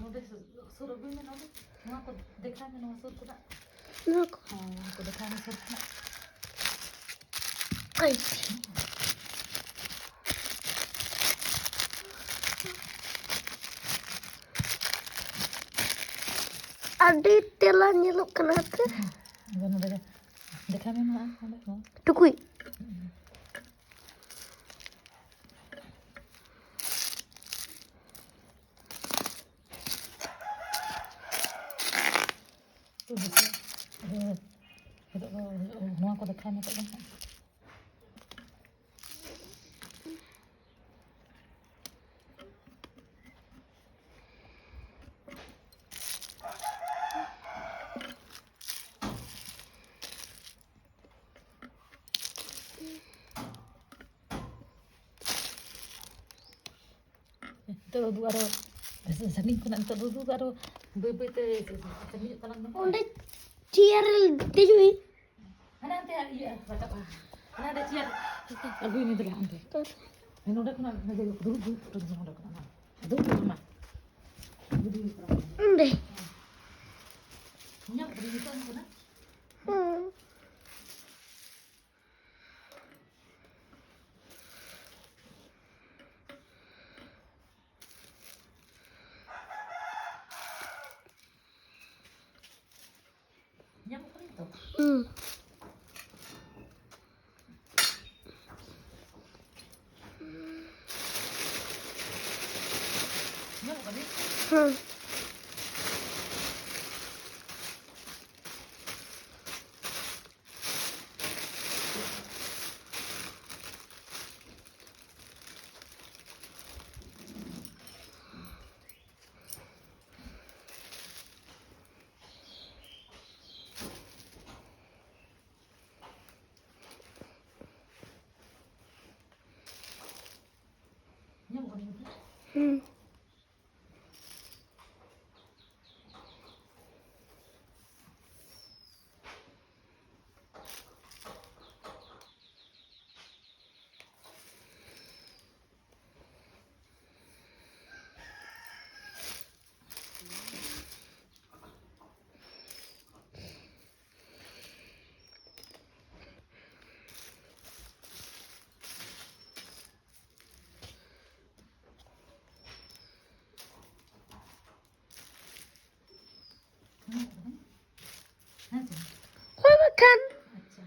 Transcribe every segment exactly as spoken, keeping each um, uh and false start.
ᱱᱚᱰᱮ ᱥᱩᱨ ᱟᱹᱜᱩᱭ ᱢᱮ, ᱱᱚᱰᱮ᱾ ᱱᱚᱣᱟ ᱠᱚ ᱫᱮᱠᱷᱟᱣ ᱢᱮ, ᱱᱚᱣᱟ ᱥᱩᱨ ᱠᱷᱚᱱᱟᱜ᱾ ᱱᱚᱣᱟ ᱠᱚ? ᱦᱮᱸ, ᱱᱚᱣᱟ ᱠᱚ ᱫᱮᱠᱷᱟᱣ ᱢᱮ ᱥᱩᱨ ᱠᱷᱚᱱᱟᱜ᱾ ᱟᱭ᱾ ᱟᱹᱰᱤ ᱴᱮᱞᱟ ᱧᱮᱞᱚᱜ ᱠᱟᱱᱟ ᱦᱟᱯᱮ᱾ ᱟᱫᱚ ᱱᱚᱰᱮ ᱫᱮᱠᱷᱟᱣ ᱢᱮ ᱢᱟ, ᱱᱚᱰᱮ ᱦᱚᱸ᱾ ᱴᱩᱠᱩᱡ᱾ ᱱᱚᱣᱟ ᱠᱚ ᱫᱮᱠᱷᱟᱣ ᱢᱮ ᱛᱚᱵᱮ ᱦᱟᱸᱜ᱾ ᱱᱤᱛᱚᱜ ᱫᱚ ᱩᱫᱩᱜ ᱟᱨᱚ ᱥᱟᱺᱜᱤᱧ ᱠᱷᱚᱱᱟᱜ, ᱱᱤᱛᱚᱜ ᱫᱚ ᱩᱫᱩᱜ ᱟᱨᱚ ᱵᱟᱹᱭ ᱵᱟᱹᱭ ᱛᱮ ᱥᱟᱺᱜᱤᱧᱚᱜ ᱛᱟᱞᱟᱝ ᱢᱮ᱾ ᱚᱸᱰᱮ ᱪᱮᱭᱟᱨ ᱨᱮ ᱫᱮᱡᱚᱜ ᱤᱧ᱾ ᱦᱟᱱᱮ ᱦᱟᱱᱛᱮ ᱤᱭᱟᱹ ᱨᱟᱠᱟᱵᱼᱟ, ᱦᱟᱱᱮ ᱦᱟᱸᱰᱮ ᱪᱮᱭᱟᱨ ᱟᱹᱜᱩᱭ ᱢᱮ ᱫᱮᱞᱟ ᱚᱸᱰᱮ᱾ ᱱᱚᱰᱮ ᱠᱷᱚᱱᱟᱜ ᱫᱩᱲᱩᱵ, ᱫᱩᱲᱩᱵ ᱯᱷᱳᱴᱳ ᱧᱟᱢ ᱚᱸᱰᱮ ᱠᱷᱚᱱᱟᱜ ᱢᱟ᱾ ᱫᱩᱲᱩᱵ ᱢᱮ ᱢᱟ᱾ ᱚᱸᱰᱮ᱾ ᱧᱟᱢ ᱠᱟᱹᱫᱟᱹᱧ ᱱᱤᱛᱚᱜ ᱮᱢ ᱠᱟᱱᱟ᱾ ᱦᱩᱸ᱾ ᱧᱟᱢᱚᱜ ᱠᱟᱱᱟ ᱛᱚ? ᱦᱩᱸ᱾ ᱧᱟᱢᱚᱜ ᱠᱟᱱᱟ? ᱦᱩᱸ᱾ ᱦᱩᱸ᱾ ᱦᱮᱸ ᱥᱮ? ᱦᱳᱭ ᱵᱟᱠᱷᱟᱱ᱾ ᱟᱪᱪᱷᱟ,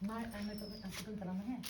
ᱢᱟ ᱟᱭᱢᱟ ᱛᱚᱵᱮ ᱟᱹᱛᱩ ᱫᱚ ᱪᱟᱞᱟᱣ ᱢᱮ, ᱦᱮᱸ?